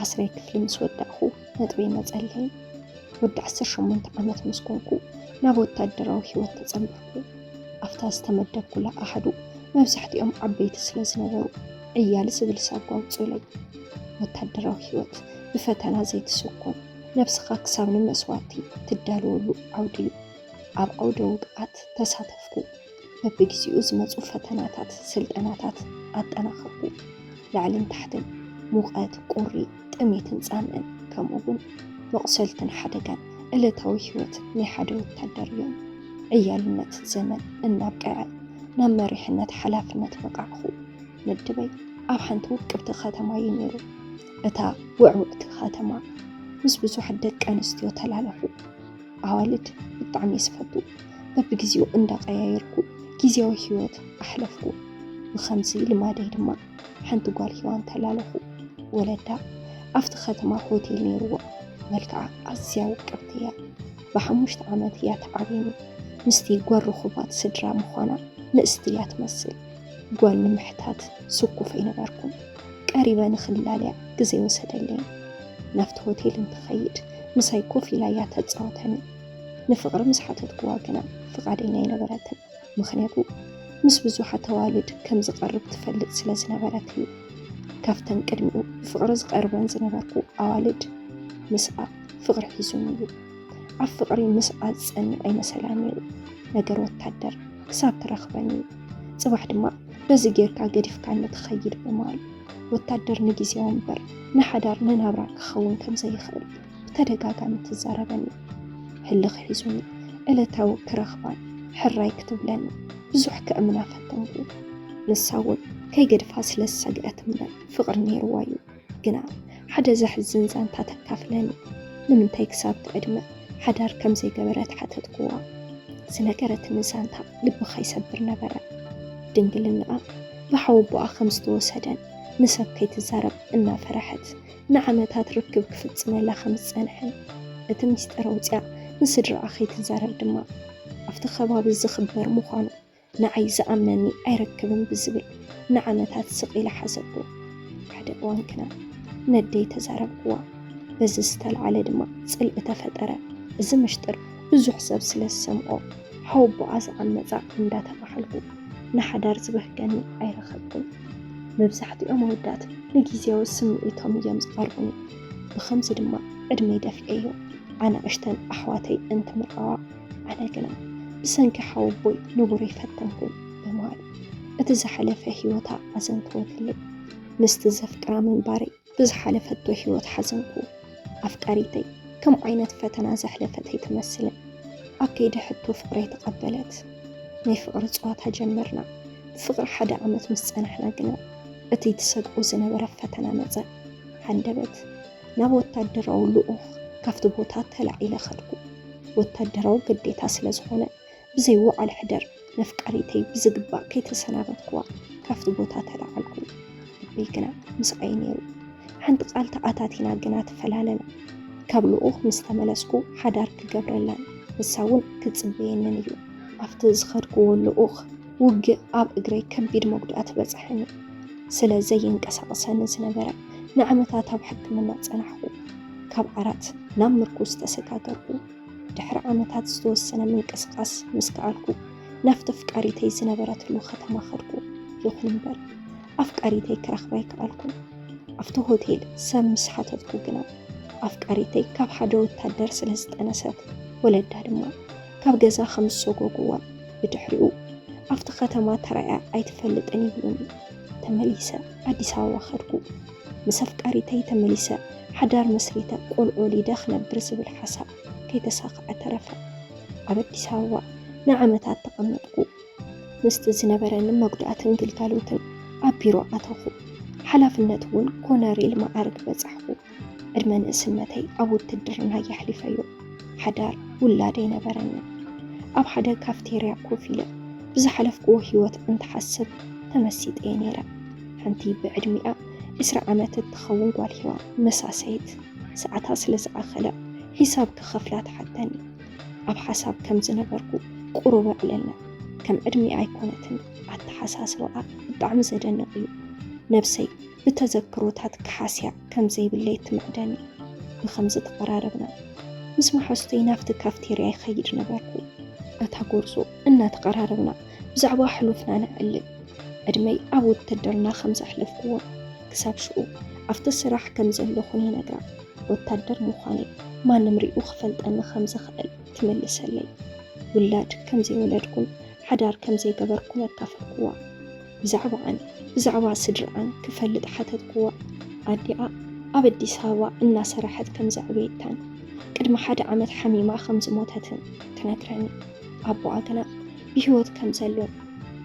ዓስራይ ክፍሊ ምስ ወዳእኹ ነጥበይ መጸለይ። ወዲ ዓሰርተ ሸሞንተ ዓመት ምስ ኮንኩ ናብ ወታደራዊ ህይወት ተጸንበርኩ። ኣብታ ዝተመደብኩላ ኣሃዱ መብዛሕትኦም ዓበይቲ ስለ ዝነበሩ ዕያል ዝብል ሳጓ ኣውጽኡለይ። ወታደራዊ ህይወት ብፈተና ዘይትስኮን፣ ነብስኻ ክሳብ ንመስዋእቲ ትዳለወሉ ዓውዲ እዩ። ኣብ ዓውደ ውግኣት ተሳተፍኩ። በብግዜኡ ዝመጹ ፈተናታት፣ ስልጠናታት ኣጠናኸርኩ። ላዕልን ታሕትን፣ ሙቐት፣ ቁሪ፣ ጥሜትን ጻምእን፣ ከምኡ እውን መቑሰልትን ሓደጋን ዕለታዊ ህይወት ናይ ሓደ ወታደር እዮም። ዕያልነት ዘመን እናብቀዐ ናብ መሪሕነት ሓላፍነት በቃዕኹ። ምድበይ ኣብ ሓንቲ ውቅብቲ ከተማ እዩ ነይሩ። እታ ውዕውዕቲ ከተማ ምስ ብዙሓት ደቂ ኣንስትዮ ተላለኹ። ኣዋልድ ብጣዕሚ እየ ዝፈቱ። በብግዜኡ እንዳቀያየርኩ ግዜያዊ ህይወት ኣሕለፍኩ። ብኸምዚ ልማደይ ድማ ሓንቲ ጓል ሂዋን ተላለኹ። ወለዳ ኣብቲ ከተማ ሆቴል ነይርዋ። መልክዓ ኣዝያ ውቅብቲ እያ። ብሓሙሽተ ዓመት እያ ትዓብየኒ። ምስቲ ጓል ርኹባት ስድራ ምዃና ንእስቲ እያ ትመስል። ጓል ንምሕታት ስኩፍ ኣይነበርኩን። ቀሪበ ንኽንላልያ ግዜ ወሰደለይ። ናብቲ ሆቴል እንትኸይድ ምሳይ ኮፍ ኢላ እያ ተጻወተኒ። ንፍቕሪ ምስ ሓተትኩዋ ግና ፍቓደኛ ኣይነበረትን። ምኽንያቱ ምስ ብዙሓት ኣዋልድ ከም ዝቐርብ ትፈልጥ ስለ ዝነበረት እዩ። ካብተን ቅድሚኡ ብፍቕሪ ዝቐርበን ዝነበርኩ ኣዋልድ ምስኣ ፍቕሪ ሒዙኒ እዩ። ኣብ ፍቕሪ ምስኣ ዝጸንዕ ኣይመሰላን ነይሩ። ነገር ወታደር ክሳብ ትረኽበኒ እዩ። ጽባሕ ድማ በዚ ጌርካ ገዲፍካኒ ትኸይድ ብምባል፣ ወታደር ንግዜያዊ እምበር ንሓዳር ንናብራ ክኸውን ከም ዘይኽእል ብተደጋጋሚ ትዛረበኒ። ህልኽ ሒዙኒ ዕለታዊ ክረኽባን ሕራይ ክትብለኒ ብዙሕ ከእምና ፈተንኩ። ንሳ እውን ከይገድፋ ስለ ዝሰግአት እምበር ፍቕሪ ነይርዋ እዩ። ግና ሓደ ዘሕዝን ዛንታ ተካፍለኒ። ንምንታይ ክሳብ ትዕድመ ሓዳር ከም ዘይገበረት ሓተትኩዋ። ዝነገረትኒ ዛንታ ልብኻ ይሰብር ነበረ። ድንግልናኣ ብሓወቦኣ ከም ዝተወሰደን ንሰብ ከይትዛረብ እናፈረሐት ንዓመታት ርክብ ክፍጽመላ ከም ዝጸንሐን፣ እቲ ሚስጥር ኣውጺኣ ንስድራኣ ከይትዛረብ ድማ ኣብቲ ከባቢ ዝኽበር ምዃኑ ንዓይ ዝኣምነኒ ኣይረክብን ብዝብል ንዓመታት ስቕ ኢላ ሓዘቶ። ሓደ እዋን ግና ነደይ ተዛረብክዋ። በዚ ዝተልዓለ ድማ ጽልኢ ተፈጠረ። እዚ ምሽጥር ብዙሕ ሰብ ስለ ዝሰምዖ፣ ሓወቦኣ ዝዓመጻ እንዳተባሃልኩ ንሓዳር ዝበህገኒ ኣይረኸብኩን። መብዛሕትኦም ኣወዳት ንግዜያዊ ስምዒቶም እዮም ዝቐርቡኒ። ብኸምዚ ድማ ዕድመይ ደፊኤዮ። ኣናእሽተን ኣሕዋተይ እንትምርዓዋ፣ ኣነ ግና ብሰንኪ ሓወቦይ ንቡረይ ፈተንኩ ብምባል እቲ ዝሓለፈ ህይወታ ኣዘንተወትለይ። ምስቲ ዘፍቅራ ምንባረይ ብዝሓለፈቶ ህይወት ሓዘንኩ። ኣፍቃሪተይ ከም ዓይነት ፈተና ዘሕለፈት ኣይትመስልን። ኣብ ከይዲ ሕቶ ፍቕረይ ተቐበለት። ናይ ፍቕሪ ጸዋታ ጀመርና። ብፍቕሪ ሓደ ዓመት ምስ ጸናሕና ግና እቲ ትሰግኦ ዝነበረ ፈተና መጸ። ሃንደበት ናብ ወታደራዊ ልኡኽ ካብቲ ቦታ ተላዒለ ኸድኩ። ወታደራዊ ግዴታ ስለ ዝኾነ ብዘይ ውዓል ሕደር ነፍቃሪተይ ብዝግባእ ከይተሰናበትኩዋ ካብቲ ቦታ ተላዓልኩ። ልበይ ግና ምስኣይ ነይሩ። ሓንቲ ቃል ተኣታቲና ግና ተፈላለና። ካብ ልኡኽ ምስ ተመለስኩ ሓዳር ክገብረላን ንሳ እውን ክጽበየንን እዩ። ኣብቲ ዝኸድክዎ ልኡኽ ውግእ ኣብ እግረይ ከቢድ መጉዳእቲ በጽሐኒ። ስለ ዘየንቀሳቕሰኒ ዝነበረ ንዓመታት ኣብ ሕክምና ጸናሕኩ። ካብ ዓራት ናብ ምርኩስ ተሰጋገርኩ። ድሕሪ ዓመታት ዝተወሰነ ምንቅስቓስ ምስ ከኣልኩ ናብቲ ኣፍቃሪተይ ዝነበረትሉ ከተማ ኸድኩ። ይኹን እምበር ኣፍቃሪተይ ክረኽባ ኣይከኣልኩን። ኣብቲ ሆቴል ሰብ ምስ ሓተትኩ ግና ኣፍቃሪተይ ካብ ሓደ ወታደር ስለ ዝጠነሰት ወለዳ ድማ ካብ ገዛ ከም ዝሰጎጉዋ ብድሕሪኡ ኣብቲ ከተማ ተራእያ ኣይትፈልጥን ይብሉኒ። ተመሊሰ ኣዲስ ኣበባ ኸድኩ። ምስ ኣፍቃሪተይ ተመሊሰ ሓዳር መስሪተ ቆልዑ ወሊደ ክነብር ዝብል ሓሳብ ከይተሳኽዐ ተረፈ። ኣብ ኣዲስ ኣበባ ንዓመታት ተቐመጥኩ። ምስቲ ዝነበረኒ መጉዳእትን ግልጋሎትን ኣብ ቢሮ ኣተኹ። ሓላፍነት እውን ኮነሬል መዓርግ በጻሕኩ። ዕድመ ንእስነተይ ኣብ ውትድርና የሕሊፈዮ። ሓዳር ውላድ ኣይነበረንን። ኣብ ሓደ ካፍቴርያ ኮፍ ኢለ ብዝሓለፍክዎ ህይወት እንትሓስብ ተመሲጠ እየ ነይረ። ሓንቲ ብዕድሚኣ ዕስራ ዓመት እትኸውን ጓል ሄዋን መሳሰይት ሰዓታ ስለ ዝኣኸለ ሒሳብ ክኸፍላ ትሓተኒ። ኣብ ሓሳብ ከም ዝነበርኩ ቁሩብ ኣዕለልና። ከም ዕድሚኣ ኣይኮነትን፣ ኣተሓሳስባኣ ብጣዕሚ ዘደንቕ እዩ። ነብሰይ ብተዘክሮታት ክሓስያ ከም ዘይብለይ ትምዕደኒ። ብኸምዚ ተቐራረብና። ምስ መሓዙተይ ናብቲ ካፍቴርያ ይኸይድ ነበርኩ። እታ ጎርዞ እናተቐራረብና ብዛዕባ ሕሉፍና ነዕልል። ዕድመይ ኣብ ውትድርና ከም ዘሕለፍኩዎን ክሳብ ሽዑ ኣብቲ ስራሕ ከም ዘለኹን ይነግራ። ወታደር ምዃነይ ማንም ሪኡ ክፈልጠኒ ከም ዝኽእል ትምልሰለይ። ውላድ ከም ዘይወለድኩን ሓዳር ከም ዘይገበርኩን ኣካፈልኩዋ። ብዛዕባኣን ብዛዕባ ስድራኣን ክፈልጥ ሓተትኩዋ። ኣዲኣ ኣብ ኣዲስ ኣበባ እናሰራሐት ከም ዘዕበየታን ቅድሚ ሓደ ዓመት ሓሚማ ከም ዝሞተትን ትነግረኒ። ኣቦኣ ግና ብህይወት ከም ዘሎን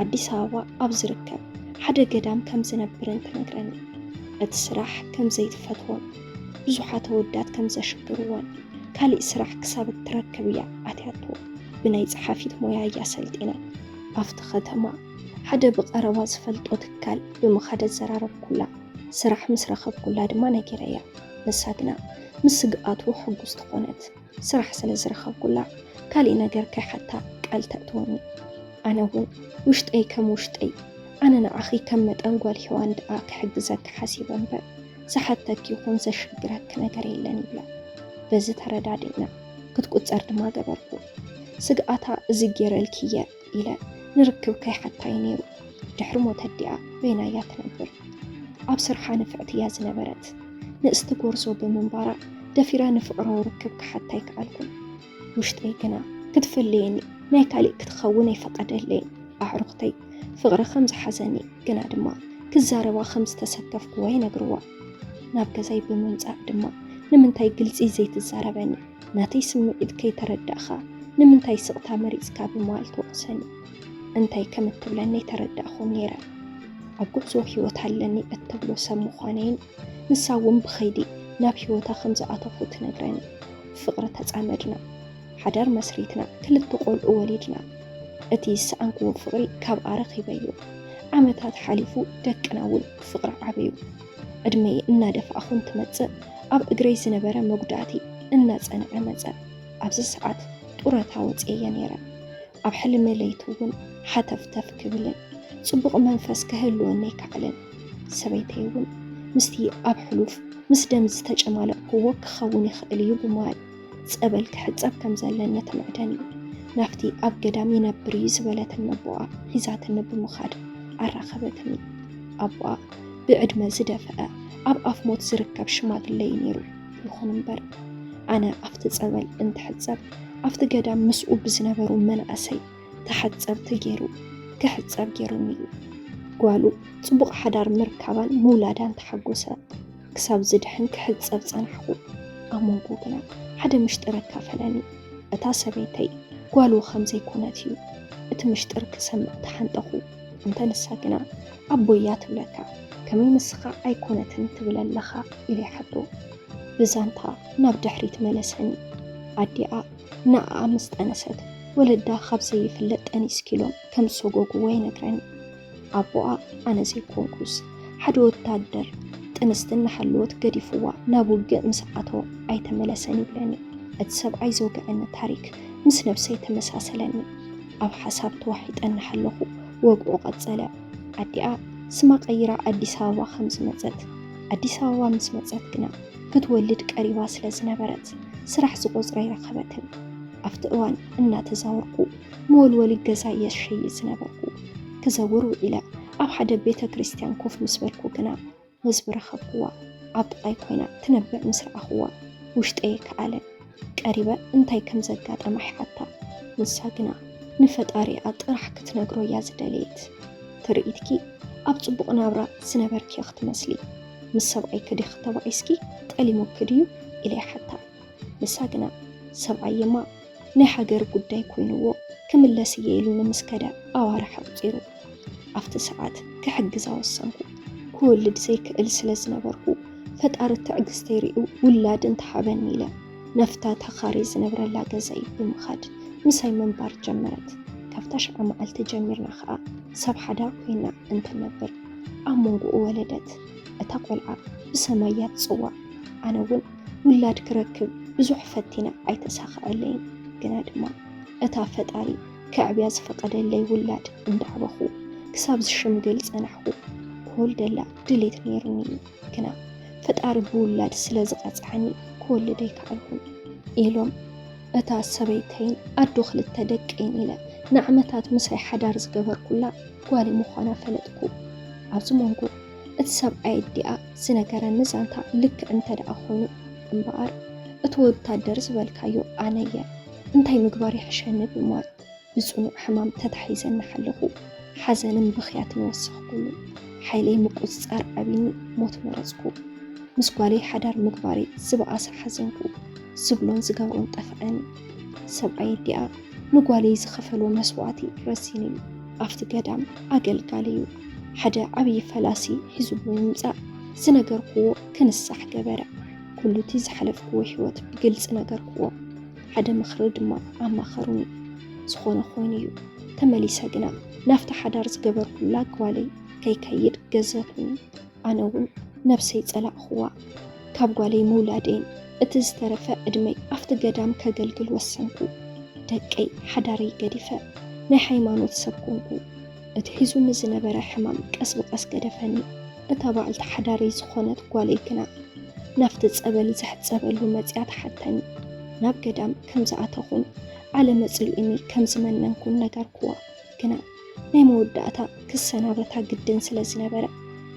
ኣዲስ ኣበባ ኣብ ዝርከብ ሓደ ገዳም ከም ዝነብርን ትነግረኒ። እቲ ስራሕ ከም ዘይትፈትዎን ብዙሓት ኣወዳት ከም ዘሽግርዋን፣ ካሊእ ስራሕ ክሳብ እትረክብ እያ ኣትያቶ። ብናይ ጸሓፊት ሞያ እያ ሰልጢና። ኣብቲ ከተማ ሓደ ብቐረባ ዝፈልጦ ትካል ብምኻድ ኣዘራረብኩላ። ስራሕ ምስ ረኸብኩላ ድማ ነጊረያ። ንሳ ግና ምስ ስግኣቱ ሕጉስቲ ኮነት። ስራሕ ስለ ዝረኸብኩላ ካሊእ ነገር ከይሓታ ቃል ተእትወኒ። ኣነ እውን ውሽጠይ ከም ውሽጠይ፣ ኣነ ንዓኺ ከም መጠን ጓል ሄዋን ደኣ ክሕግዘኪ ሓሲበ እምበር፣ ዝሓተኪ ይኹን ዘሽግረኪ ነገር የለን ይብላ። በዚ ተረዳዲእና ክትቁጸር ድማ ገበርኩ። ስግኣታ እዚ ገይረልኪ እየ ኢለ ንርክብ ከይሓታዮ ነይሩ። ድሕሪ ሞት ኣዲኣ በይና እያ ትነብር። ኣብ ስርሓ ንፍዕቲ እያ ዝነበረት። ንእስቲ ጎርዞ ብምንባራ ደፊረ ንፍቕራዊ ርክብ ክሓታ ኣይከኣልኩን። ውሽጠይ ግና ክትፍለየኒ፣ ናይ ካሊእ ክትኸውን ኣይፈቐደለይን። ኣዕሩኽተይ ፍቕሪ ከም ዝሓዘኒ ግና ድማ ክዛረባ ከም ዝተሰከፍኩዋ ይነግርዋ። ናብ ገዛይ ብምምጻእ ድማ ንምንታይ ግልጺ ዘይትዛረበኒ? ናተይ ስምዒት ከይተረዳእኻ ንምንታይ ስቕታ መሪጽካ ብምባል ትወቕሰኒ። እንታይ ከም እትብለኒ ኣይተረዳእኹን ነይረ። ኣብ ጉዕዞ ህይወት ኣለኒ እትብሎ ሰብ ምዃነይን ንሳ እውን ብኸይዲ ናብ ህይወታ ከም ዝኣተኹ ትነግረኒ። ፍቕሪ ተጻመድና። ሓዳር መስሪትና፣ ክልተ ቆልዑ ወሊድና። እቲ ዝሰኣንክዎ ፍቕሪ ካብኣ ረኺበዮ። ዓመታት ሓሊፉ ደቅና እውን ብፍቕሪ ዓበዩ። ዕድመይ እናደፋእኹ እንትመጽእ ኣብ እግረይ ዝነበረ መጉዳእቲ እናጸንዐ መጸ። ኣብዚ ሰዓት ጡረታ ወጺኤ እየ ነይረ። ኣብ ሕልሚ ለይቲ እውን ሓተፍተፍ ክብልን ጽቡቕ መንፈስ ክህልወኒ ኣይከኣለን። ሰበይተይ እውን ምስቲ ኣብ ሕሉፍ ምስ ደም ዝተጨማለቕክዎ ክኸውን ይኽእል እዩ ብምባል ጸበል ክሕጸብ ከም ዘለኒ ትምዕደኒ። ናብቲ ኣብ ገዳም ይነብር እዩ ዝበለትኒ ኣቦኣ ሒዛትኒ ብምኻድ ኣራኸበትኒ። ኣቦኣ ብዕድመ ዝደፍአ ኣብ ኣፍ ሞት ዝርከብ ሽማግለ እዩ ነይሩ። ይኹን እምበር ኣነ ኣብቲ ጸበል እንትሕጸብ ኣብቲ ገዳም ምስኡ ብዝነበሩ መናእሰይ ተሓጸብቲ ገይሩ ክሕጸብ ገይሩኒ እዩ። ጓሉ ጽቡቕ ሓዳር ምርካባን ምውላዳን ተሓጎሰ። ክሳብ ዝድሕን ክሕጸብ ጸናሕኩ። ኣብ መንጎ ግና ሓደ ምሽጥር ኣካፈለኒ። እታ ሰበይተይ ጓሉ ከም ዘይኮነት እዩ እቲ ምሽጥር ክሰምዕ ተሓንጠኹ። እንተ ንሳ ግና ኣቦያ ትብለካ፣ ከመይ ንስኻ ኣይኮነትን ትብል ኣለኻ? ኢለ ይሓቶ። ብዛንታ ናብ ድሕሪት መለሰኒ። ኣዲኣ ንኣኣ ምስ ጠነሰት ወለዳ ካብ ዘይፍለጥ ጠኒስኪሎም ከም ዝሰጎግዎ ይነግረኒ። ኣቦኣ ኣነ ዘይኮንኩስ ሓደ ወታደር ጥንስቲ እናሃለወት ገዲፍዋ ናብ ውግእ ምስ ኣተወ ኣይተመለሰን ይብለኒ። እቲ ሰብኣይ ዘውግዐኒ ታሪክ ምስ ነብሰይ ተመሳሰለኒ። ኣብ ሓሳብ ተዋሒጠ እናሃለኹ ወግዑ ቀጸለ። ኣዲኣ ስማ ቀይራ ኣዲስ ኣበባ ከም ዝመጸት፣ ኣዲስ ኣበባ ምስ መጸት ግና ክትወልድ ቀሪባ ስለ ዝነበረት ስራሕ ዝቖጽሮ ኣይረኸበትን። ኣብቲ እዋን እናተዛወርኩ መወልወሊ ገዛ እየ ዝሸይጥ ዝነበርኩ። ክዘውር ውዒለ ኣብ ሓደ ቤተ ክርስቲያን ኮፍ ምስ በልኩ ግና ህዝቢ ረኸብኩዋ። ኣብ ጥቓይ ኮይና ትነብዕ ምስ ረኣኹዋ ውሽጠይ ኣይከኣለን። ቀሪበ እንታይ ከም ዘጋጠማ ይሓታ። ንሳ ግና ንፈጣሪኣ ጥራሕ ክትነግሮ እያ ዝደለየት። ትርኢትኪ ኣብ ጽቡቕ ናብራ ዝነበርኪ ክትመስሊ፣ ምስ ሰብኣይኪ ዲኺ ተባኢስኪ? ጠሊሙኪ ድዩ? ኢለ ይሓታ። ንሳ ግና ሰብኣየማ ናይ ሃገር ጉዳይ ኮይንዎ ክምለስ እየ ኢሉኒ ምስ ከደ ኣዋርሕ ኣቑጺሩ። ኣብቲ ሰዓት ክሕግዛ ወሰንኩ። ክወልድ ዘይክእል ስለ ዝነበርኩ ፈጣሪ ትዕግስተይ ሪኡ ውላድ እንተሃበኒ ኢለ ናብታ ተኻሬ ዝነብረላ ገዛይ ብምኻድ ምሳይ ምንባር ጀመረት። ካብታ ሽዓ መዓልቲ ጀሚርና ኸኣ ሰብ ሓዳር ኮይና እንትነብር ኣብ መንጎኡ ወለደት። እታ ቆልዓ ብሰማይ እያ ትጽዋዕ። ኣነ እውን ውላድ ክረክብ ብዙሕ ፈቲነ ኣይተሳኸዐለይን። ግና ድማ እታ ፈጣሪ ከዕብያ ዝፈቐደለይ ውላድ እንዳዕበኹ ክሳብ ዝሽምግል ጸናሕኩ። ክወልደላ ድሌት ነይሩኒ እዩ። ግና ፈጣሪ ብውላድ ስለ ዝቐፅዓኒ ክወልድ ኣይከኣልኩን ኢሎም እታ ሰበይተይን ኣዶ ክልተ ደቀይን ኢለ ንዓመታት ምሳይ ሓዳር ዝገበርኩላ ጓለይ ምዃና ፈለጥኩ። ኣብዚ መንጎ እቲ ሰብኣይ ኣዲኣ ዝነገረኒ ዛንታ ልክዕ እንተ ደኣ ኮይኑ እምበኣር እቲ ወታደር ዝበልካዮ ኣነየ እንታይ ምግባር ይሕሸኒ ብምባል ብጽኑዕ ሕማም ተታሒዘ እናሓለኹ ሓዘንን ብኽያትን ወሰኽኩሉ። ሓይለይ ምቁጽጻር ኣቢኒ ሞት መረጽኩ። ምስ ጓለይ ሓዳር ምግባረይ ዝበኣሰ ሓዘንኩ። ዝብሎን ዝገብሮን ጠፍኣኒ። ሰብኣይ ኣዲኣ ንጓለይ ዝኸፈሎ መስዋእቲ ረሲን እዩ። ኣብቲ ገዳም ኣገልጋሊ እዩ። ሓደ ዓብዪ ፈላሲ ሒዙሉ ምምጻእ ዝነገርክዎ ክንሳሕ ገበረ። ኩሉ እቲ ዝሓለፍክዎ ህይወት ብግልጺ ነገርክዎ። ሓደ ምኽሪ ድማ ኣማኸሩኒ። ዝኾነ ኮይኑ እዩ። ተመሊሰ ግና ናብቲ ሓዳር ዝገበርኩላ ጓለይ ከይከይድ ገዘቱኒ። ኣነ እውን ነብሰይ ጸላእኽዋ። ካብ ጓለይ ምውላደይን እቲ ዝተረፈ ዕድመይ ኣብቲ ገዳም ከገልግል ወሰንኩ። ደቀይ ሓዳረይ ገዲፈ ናይ ሃይማኖት ሰብ ኮንኩ። እቲ ሒዙኒ ዝነበረ ሕማም ቀስ ብቐስ ገደፈኒ። እታ በዓልቲ ሓዳረይ ዝኾነት ጓለይ ግና ናብቲ ጸበል ዝሕጸበሉ መጺኣ ትሓተኒ። ናብ ገዳም ከም ዝኣተኹን ዓለም ኣጽሊኡኒ ከም ዝመነንኩን ነገርክዋ። ግና ናይ መወዳእታ ክሰናበታ ግድን ስለ ዝነበረ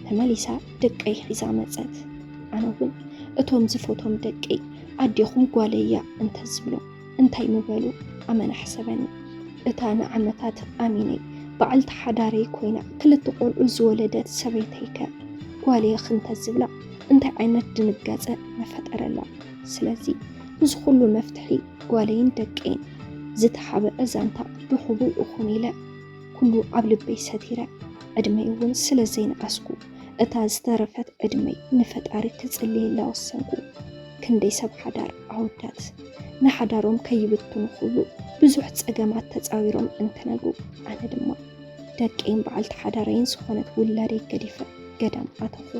ተመሊሳ ደቀይ ሒዛ መጸት። ኣነ እውን እቶም ዝፈቶም ደቀይ ኣዴኹም ጓለይ እያ እንተዝብሎም እንታይ ምበሉ ኣመና ሕሰበኒ። እታ ንዓመታት ኣሚነይ በዓልቲ ሓዳረይ ኮይና ክልተ ቆልዑ ዝወለደት ሰበይተይከ ጓለይ እንተዝብላ እንታይ ዓይነት ድንጋጸ ምፈጠረላ። ስለዚ እዚ ኩሉ መፍትሒ ጓለይን ደቀይን ዝተሓበአ ዛንታ ብሕቡእ ይኹን ኢለ ኩሉ ኣብ ልበይ ሰቲረ። ዕድመይ እውን ስለ ዘይነኣስኩ እታ ዝተረፈት ዕድመይ ንፈጣሪ ክጽልየላ ወሰንኩ። ክንደይ ሰብ ሓዳር ኣወዳት ንሓዳሮም ከይብትኑ ክብሉ ብዙሕ ጸገማት ተጻዊሮም እንትነግሩ ኣነ ድማ ደቀይን በዓልቲ ሓዳረይን ዝኾነት ውላደይ ገዲፈ ገዳም ኣተኹ።